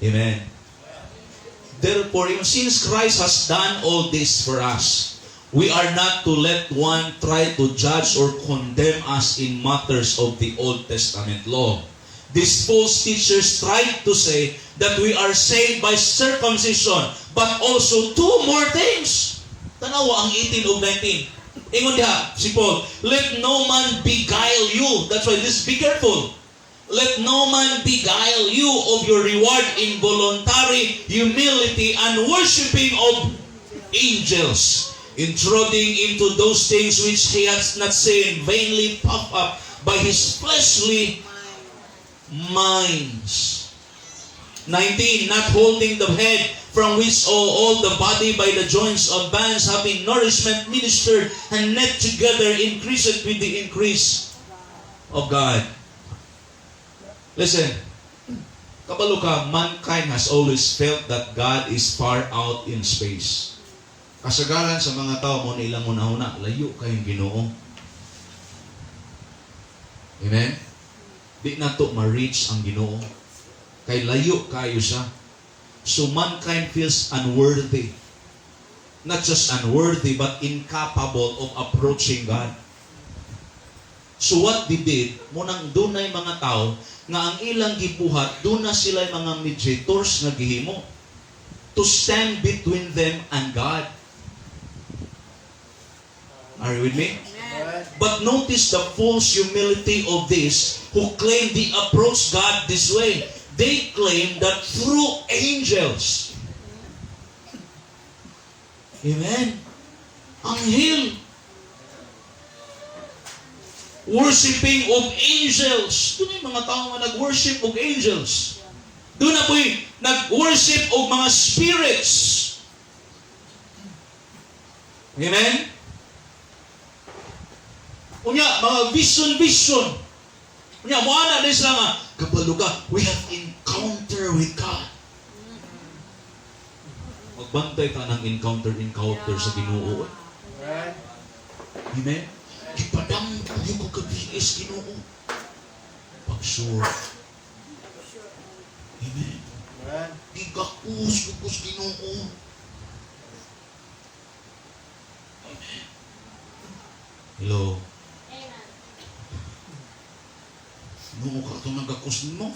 Amen. Therefore, since Christ has done all this for us, we are not to let one try to judge or condemn us in matters of the Old Testament law. These false teachers tried to say that we are saved by circumcision, but also two more things. Tanawa ang 18 ug 19. Ingon diha si Paul, "Let no man beguile you." That's why this, be careful. "Let no man beguile you of your reward in voluntary humility and worshiping of angels, intruding into those things which he has not seen, vainly puffed up by his fleshly minds." 19, "Not holding the head, from which all the body by the joints of bands, having nourishment ministered and knit together, increaseth with the increase of God." Listen, kabalo ka, mankind has always felt that God is far out in space. Kasagaran sa mga tao mao na ilang hunahuna, layo kaayong Ginoo. Amen? Di nato ma-reach ang Ginoo. Kay layo kaayo siya. So mankind feels unworthy. Not just unworthy, but incapable of approaching God. So what they did, mao nang dunay mga tao nga ang ilang gibuhat, duna sila mga mediators nga gihimo to stand between them and God. Are you with me? But notice the false humility of these who claim they approach God this way. They claim that through angels. Amen. Anghel. Worshipping of angels. Duna yung mga tao nga nag-worship of angels. Duna po'y nag-worship og mga spirits. Amen? Unya, mga vision-vision. Unya, moana din sila nga, kabalo ka, we have encounter with God. Magbantay ka ng encounter-encounter sa Ginoo. Eh. Amen? Gipadamgo ko gabii sa Ginoo. Pag sure. Amen. Gigakos ko sa Ginoo. Amen. Hello. Amen. Ginoo ka itong nagakos mo.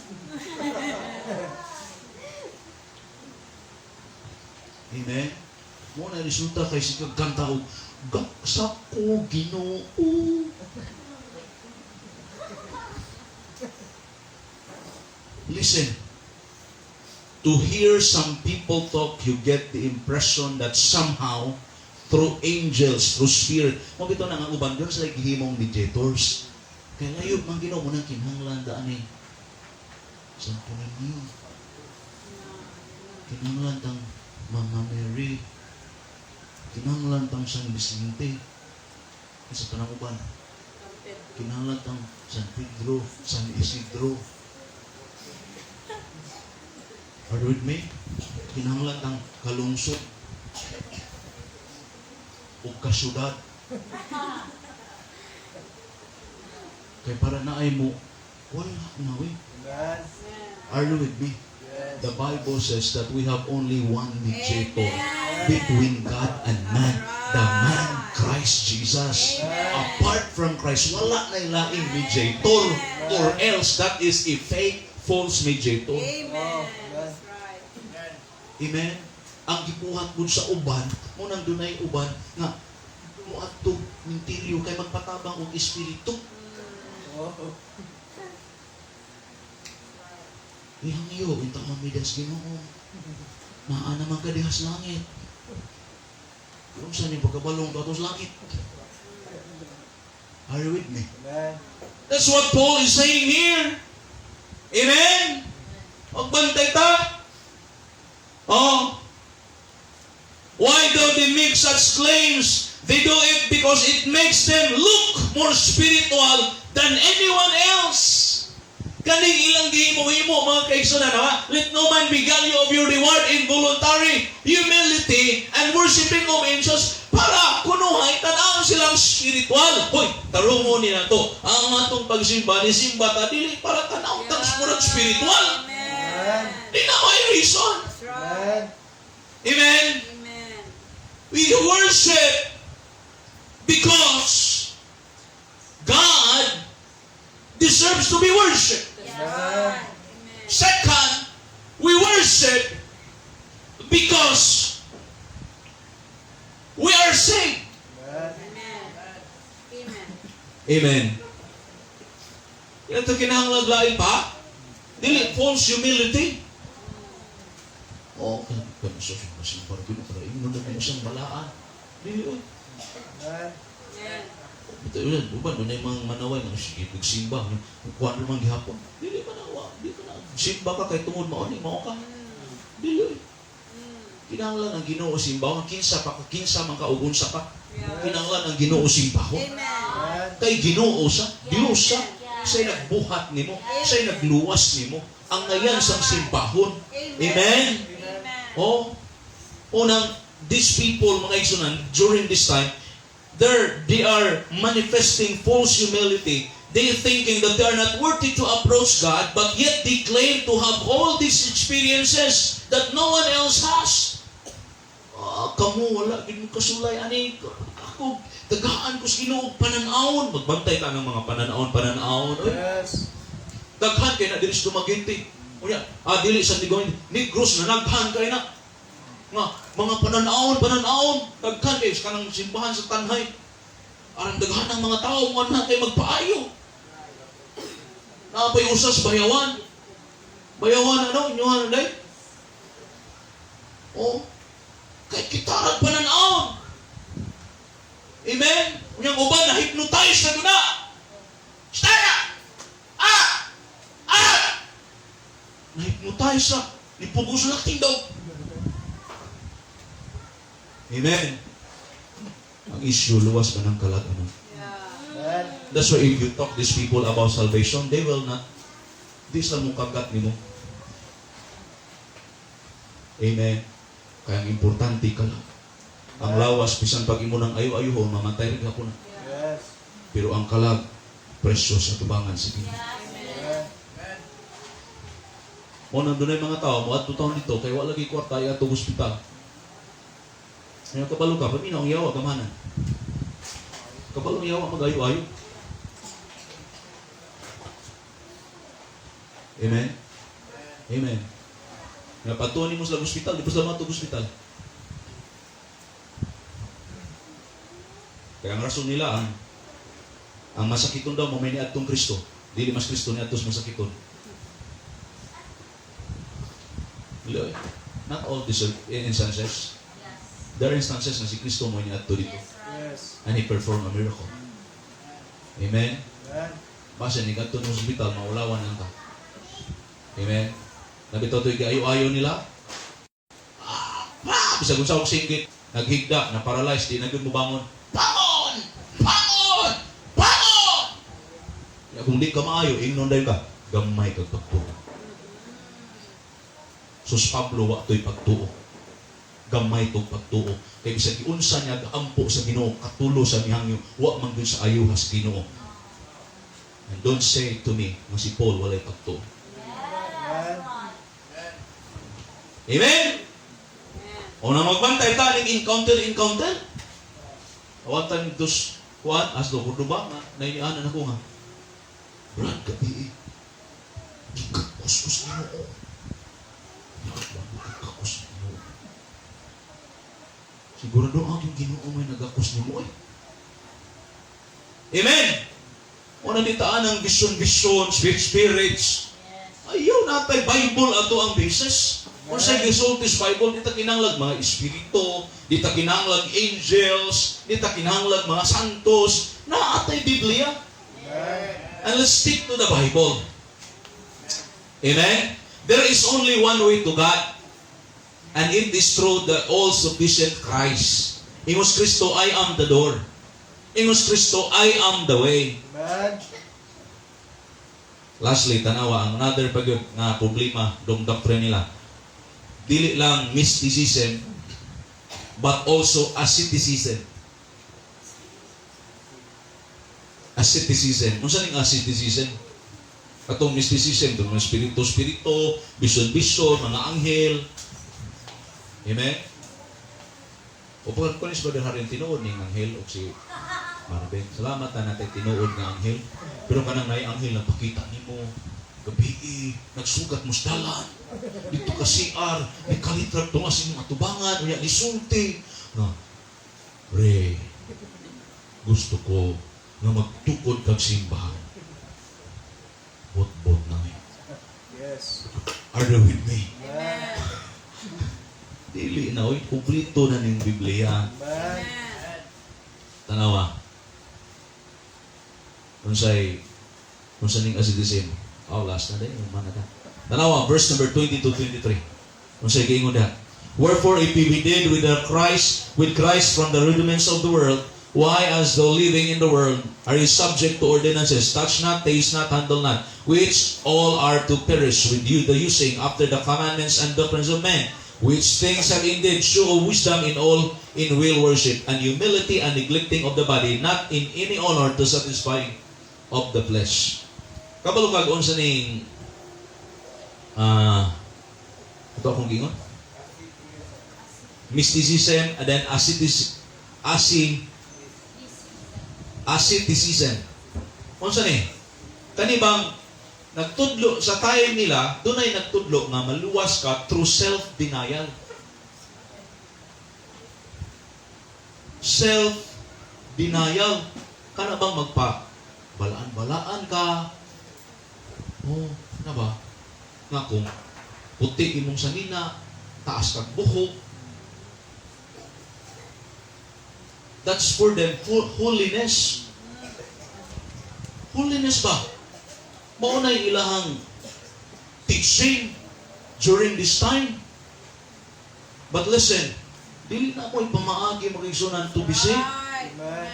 Amen. Mao na resulta kay sige kanta og gaksa ko Ginoo. Listen. To hear some people talk, you get the impression that somehow through angels, through spirit, mao bitaw na nga uban duna sila gihimong mediators. Kay layo man Ginoo, mao nang kinahanglan daan ni Santo Niño. Kinahanglan tang Mama Mary. Kinahanglan tang San Vicente. Sa tanang uban. Kinahanglan tang San Pedro, San Isidro. Are you with me? Kinahanglan tang kalungsod o kasyudad. Kay para naay mo, wala na we. Are you with me? The Bible says that we have only one mediator between God and man, the man Christ Jesus. Apart from Christ, wala na laing mediator, or else that is a fake, false mediator. Amen. That's right. Amen? Ang gibuhat mo sa uban, mao nang dunay uban nga moadto mintilyo kay magpatabang og espiritu. Ihangyo, intawon mi das Ginoo. Naa naman ka diha sa langit. Unsa ni pagkabalong ka sa langit? Are you with me? That's what Paul is saying here. Amen? Magbantay ta. Oh. Why do they make such claims? They do it because it makes them look more spiritual than anyone else. Kaning ilang gihimo-himo, mga kaigsunan, ha? "Let no man beguile you of your reward in voluntary humility and worshiping of angels," para kunuhay tan-awon silang spiritual. Hoy, tarungon ni nato. Ang atong pagsimba ni simba ta dili para tan-awon tang murag spiritual. Amen. Di na may reason. worship because God deserves to be worshipped. That's Amen. Right. Amen. Second, we worship because we are saved. Amen. Amen. Amen. Amen. Ito kinahanglan lain pa. Dili false humility. Oh, kaya sa simba para ingon na mo siyang balaan. Dili oy. Amen. Amen. Ito yun, uban dunay mga manaway nga sige simba, kuan man gihapon. Dili manawa, di ka na. Simba ka kay tungod mao ni mao ka. Dili oy. Kinahanglan ang Ginoo simbahon, kinsa pa ka, kinsa man ka ug unsa ka. Kinahanglan ang Ginoo simbahon. Amen. Amen. Kay Ginoo sa, Dios sa, siya'y nagbuhat nimo, siya'y nagluwas nimo. Ang ngayan sang simbahon. Amen. Amen. Oh, unang these people, mga igsunan, during this time, they are manifesting false humility. They thinking that they are not worthy to approach God, but yet they claim to have all these experiences that no one else has. Ah, kamo wala gid mo kasulay ani ako tagaan ko sa Ginoo panan-awon. Magbantay ka ng mga panan-awon, panan-awon oy. Daghan kay na diri sa Dumaguete. Unya, dili sa Dumaguete, Negros na naghan kay na. Nga mga panan-awon, panan-awon, daghan kay sa kanang simbahan sa Tanhay. Aron daghan ang mga tao mo na kay magpaayo. Napay usas Bayawan. Bayawan ano, inyo ano day? Oh. Kay kitarag panan-awon. Amen. Unyang uban na hypnotize na guna. Stara! Ah! Ah! Na-hypnotize siya. Nipugos na daw. Amen. Ang issue, luwas ka ng kalag, ano? Yeah. Amen. That's why if you talk these people about salvation, they will not. Di sila mo kagat nimo. Amen. Kaya ang importante ka lang. Ang lawas, bisan pag imo nang ayo-ayohon, mamatay rin ako na. Pero ang kalag, precious sa tubangan sa Ginoo. Amen. Mo nang dunay mga tao, mo adto taon dito, kay wala lagi kwarta ay atong ospital. Ngayon kabalo ka, paminaw ang yawa, gamanan. Kabalo ang yawa, mag-ayo-ayo. Amen? Amen. Nga patuan mo sa ospital, di pa sila matug ospital. Kaya ang rason nila, ang masakiton daw, mamay ni adtong Kristo. Dili mas Kristo ni adtos masakiton. Dili, oy. Not all these instances. There are instances na si Kristo mo ni adto dito. And He performed a miracle. Amen? Amen. Basta ni kadto ng ospital, maulawan lang ka. Amen? Nabitaw to'y ayo-ayo nila. Ah, ah, bisag unsa akong singgit, naghigda, na-paralyze, di na gyud mobangon. Bangon! Bangon! Bangon! Ya, kung di ka maayo, ingnon dayon ka, gamay kag pagtuo. Sus Pablo, wa to'y pagtuo. Gamay tog pagtuo. Kay bisag giunsa niya ampo sa Ginoo, katulo sa mihangyo, wa man gyud sa ayuha sa Ginoo. And don't say to me nga si Paul walay pagtuo. Amen. Amen? O na magbantay ta ning encounter encounter. Awatan dos kuan as do Cordoba nga nainianan ako nga. Brad, gabi eh. Gikakos ko sa Ginoo. Gikakos sa Ginoo. Sigurado ang aking Ginoo may nagakos nimo eh. Amen. O nanitaan ang vision-vision, spirit spirits. Ayaw natay Bible ato ang basis. Kung sa gisulti sa Bible, di ta kinahanglag mga espiritu, di ta kinahanglag angels, di ta kinahanglag mga santos, naatay Biblia. Amen. And let's stick to the Bible. Amen? There is only one way to God, and it is through the all-sufficient Christ. Ingos Kristo, "I am the door." Ingos Kristo, "I am the way." Amen. Lastly, tanawa, ang another pag nga problema dong doctrine nila. Dili lang mysticism, but also asceticism. Asceticism. Unsa ning asceticism? Katong mysticism, itong mga spirito-spirito, vision-vision, mga anghel. Amen? O pag kunis ba harin tinuod ning anghel o si Marvin. Salamat na natin tinuod nga anghel. Pero kanang naay anghel nagpakita nimo gabi, nagsugat mo sa dalan. Dito ka CR, may kalitrak tunga sa imong atubangan, unya gisulti. No. Pre, gusto ko nga magtukod kag simbahan. Bot-bot na eh. Yes. Are you with me? Amen. Dili na, oy, kumpleto na ning Biblia. Amen. Amen. Tanawa. Unsay unsa ning asceticism? Oh, last na din, man na ta. Tanawa, verse number 20 to 23. Unsay giingon diha? "Wherefore, if we be dead with Christ from the rudiments of the world, why, as though living in the world, are you subject to ordinances? Touch not, taste not, handle not, which all are to perish with you the using, after the commandments and doctrines of men, which things have indeed show of wisdom in all in will worship, and humility and neglecting of the body, not in any honor to satisfying of the flesh." Kabalo kag unsa ning ito akong gingon? Mysticism and then asceticism. Unsa ni? Kani bang nagtudlo sa time nila, dunay nagtudlo nga maluwas ka through self-denial. Self-denial. Kana bang magpa balaan-balaan ka? Oh, na ba? Nga kung puti imong sanina, taas kag buhok. That's for them, for holiness. Holiness ba? Mao na ilahang teaching during this time. But listen, dili na mo ipamaagi, mga igsuonan, to be saved. Right. Amen.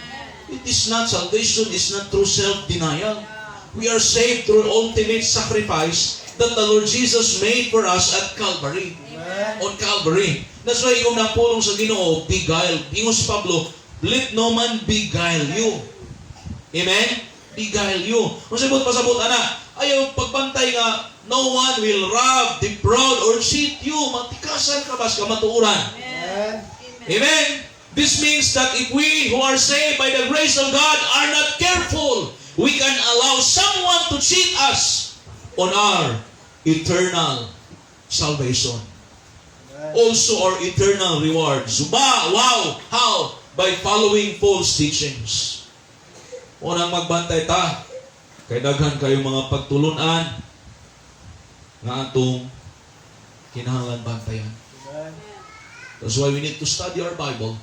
It is not, salvation is not through self-denial. We are saved through ultimate sacrifice that the Lord Jesus made for us at Calvary. Amen. On Calvary. That's why ingon ang pulong sa Ginoo, beguile. Ingon si Pablo, "Let no man beguile you." Amen? Beguile you. Kung sabot pasabot ana, ayaw pagbantay nga no one will rob, defraud, or cheat you. Matikasan ka ba sa kamatuoran? Amen. Amen? This means that if we who are saved by the grace of God are not careful, we can allow someone to cheat us on our eternal salvation. Amen. Also our eternal rewards. Ba, wow, how? By following false teachings. Unang magbantay ta, kay daghan kayo mga pagtulunan nga atong kinahanglan bantayan. Amen. That's why we need to study our Bible.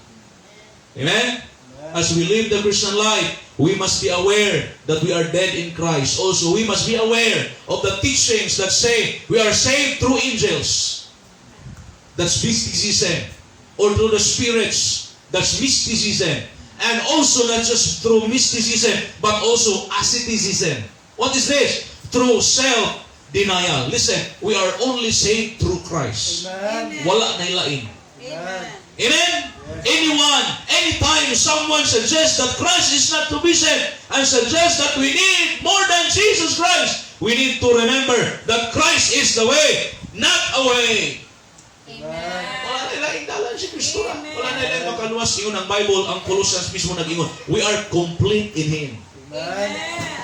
Amen? Amen. As we live the Christian life, we must be aware that we are dead in Christ. Also, we must be aware of the teachings that say we are saved through angels. That's mysticism. Or through the spirits. That's mysticism. And also not just through mysticism, but also asceticism. What is this? Through self-denial. Listen, we are only saved through Christ. Amen. Wala na ilain. Amen. Amen? Anyone, anytime someone suggests that Christ is not sufficient and suggests that we need more than Jesus Christ, we need to remember that Christ is the way, not a way. Amen. Wala na ilaing dalan si Kristo na. Amen. Wala na ilaing makaluwas. Ingon ang Bible, ang Colossians mismo nag-ingon, we are complete in Him. Amen.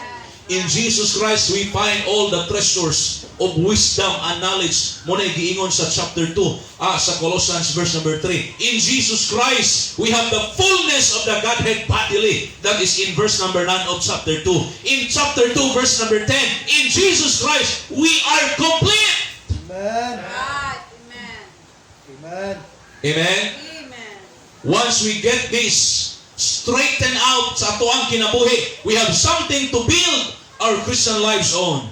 In Jesus Christ, we find all the treasures of wisdom and knowledge. Mao na giingon sa chapter 2, sa Colossians verse number 3. In Jesus Christ, we have the fullness of the Godhead bodily. That is in verse number 9 of chapter 2. In chapter 2, verse number 10, in Jesus Christ, we are complete. Amen. Right. Amen. Amen. Amen? Amen. Once we get this straighten out sa atoang kinabuhi, we have something to build our Christian lives on.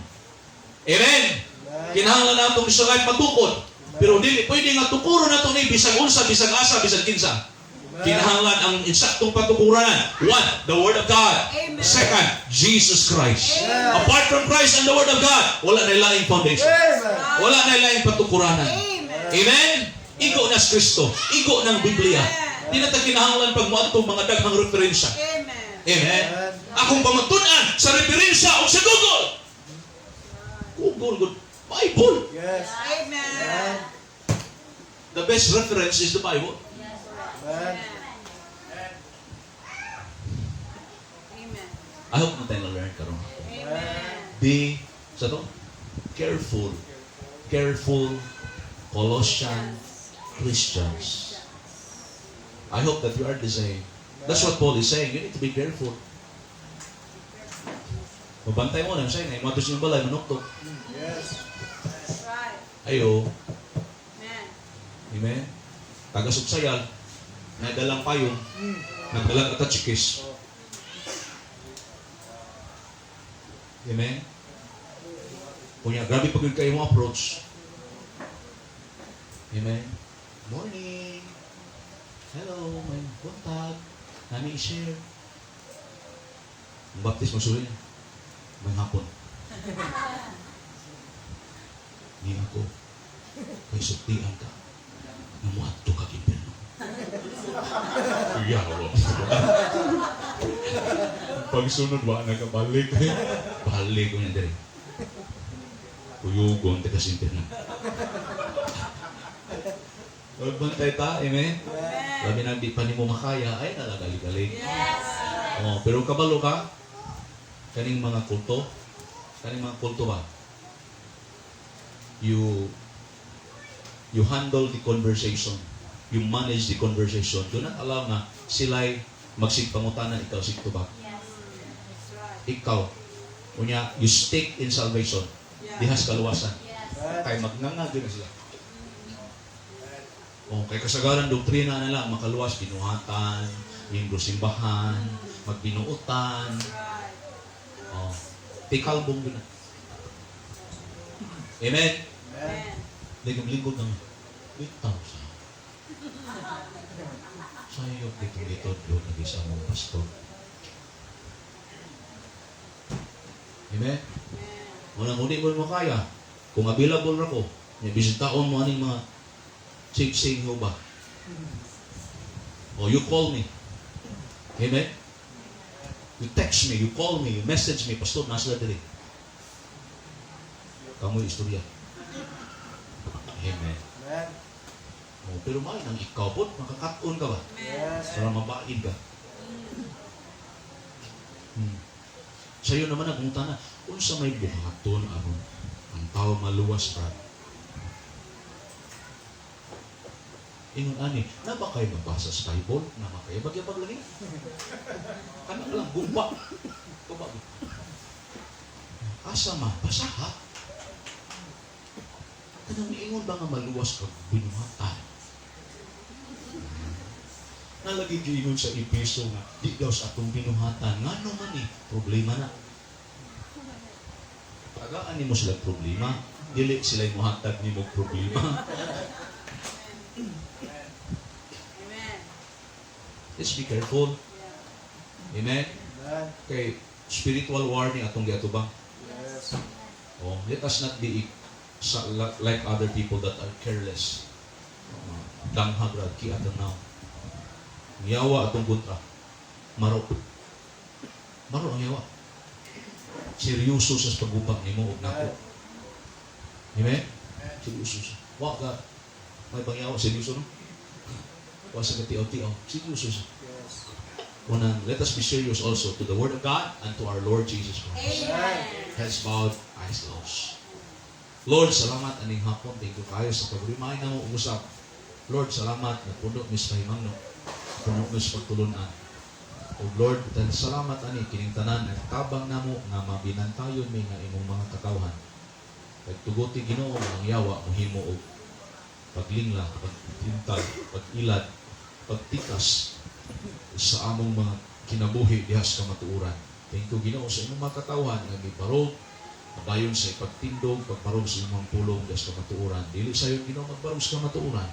Amen? Amen. Kinahanglan nato sa kahit matukod. Pero dili pwede nga tukuron nato ni bisag unsa, bisag asa, bisag kinsa. Amen. Kinahanglan ang insaktong patukuran. One, the Word of God. Amen. Second, Jesus Christ. Amen. Apart from Christ and the Word of God, wala na laing foundation. Amen. Wala na laing patukuranan. Amen. Amen? Igo na si Kristo. Igo ng Biblia. Di na ta kinahanglan pag moadtong mga daghang referensya. Amen. Amen? Amen. Akong pamatunan sa referensya o sa Google. Google, good. Bible. Yes. Amen. The best reference is the Bible. Amen. Amen. Amen. I hope naa tay na-learn karon. Amen. Be, sa to? Careful. Careful Colossian Christians. I hope that you are the same. That's what Paul is saying. You need to be careful. Mabantay mo lang siya. Ngayon, mga yung balay, manuktok. That's right. Ayo. Amen. Amen? Taga-subsayal, nadalang payong, nagdalang atachikis. Amen? Kunya, grabe pag yun kayo mo approach. Amen? Morning! Hello, may contact. Nami i-share. Ang baptist masuri niya. May hapon. Ni ako, kay sultian ka, na muadto kag impyerno. Yawa. Pagsunod ba, nakabalik. Balik ko niya diri. Kuyugon, taga sa impyerno. Magbantay ta, amen? Amen. Labi na di pa nimo makaya, ay nalagalig-galig. Yes. Oh, pero kabalo ka, kaning mga kulto ba? You handle the conversation. You manage the conversation. Do not allow nga sila'y magsigpangutana, ikaw sigtubag. That's right. Ikaw. Unya, you stick in salvation. Dihas kaluwasan. Kay magnganga gyud na sila. Oh, kay kasagaran doktrina nila makaluwas binuhatan, miyembro simbahan, magbinuotan. That's right. Oh, tikalbong gyud na. Amen. Amen. Lingkod-lingkod naman. Bitaw sa. Sayop dito dito doon lagi sa among pastor. Amen? Amen. Wala mo di mo makaya. Kung available ra ko, may bisitaon mo aning mga sing ho ba? O you call me. Amen? You text me, you call me, you message me, "Pastor, nasa diri." Kamoy istorya. Amen. Amen. Oh, pero may nang ikaw po, makakaton ka ba? Amen. Yes. Para mabain ka. Sa'yo naman ang na, unsa may buhaton aron ang tao maluwas, Brad? Ingon ani, na ba kayo mabasa sa Bible? Na ba kayo bagyabag lagi? Kana lang, guba. Guba. Asa ma? Basa ha? Kanang ingon ba nga maluwas ka binuhatan? Nalagi giingon sa Epeso nga di daw sa atong binuhatan. Ngano man eh, problema na. Tagaan nimo sila problema, dili sila muhatag nimo problema. Amen. Let's be careful. Amen. Amen. Kay spiritual war ni atong giatubang. Yes. Oh, let us not be like other people that are careless. Danghag ra ki atong now. Yawa atong kontra. Maro. Maro ang yawa. Seryoso sa paggubag nimo og nako. Amen? Seryoso siya. Wa ka may pangyawa seryoso, no? Wa sa katiaw-tiaw. Seryoso siya. Yes. Una, let us be serious also to the Word of God and to our Lord Jesus Christ. Amen. Heads bowed, eyes closed. Lord, salamat aning hapon. Thank you kayo sa pag-remind na mo usap. Lord, salamat na puno mis kahimangno. Puno mis pagtulunan. O Lord, salamat ani kining tanan nagtabang namo nga mabinantayon mi nga imong mga katawhan. Pagtuguti, Ginoo, ang yawa mohimo og paglingla, pagtintal, pag-ilad, pagtikas sa among mga kinabuhi diha sa kamatuoran. Thank you, Ginoo, sa imong mga katawhan nga gibarog abayon sa ipagtindog, pagbarog sa imong pulong diha sa kamatuoran. Dili sayon, Ginoo, magbarog sa kamatuoran.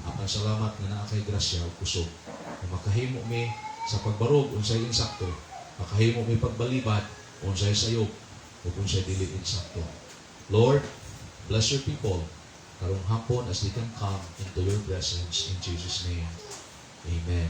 Apan salamat nga naa kay grasya ug kusog. Nga makahimo mi sa pagbarog unsay insakto, makahimo mi pagbalibad unsay sayop ug unsay dili insakto. Lord, bless your people karong hapon as they can come into your presence in Jesus' name. Amen.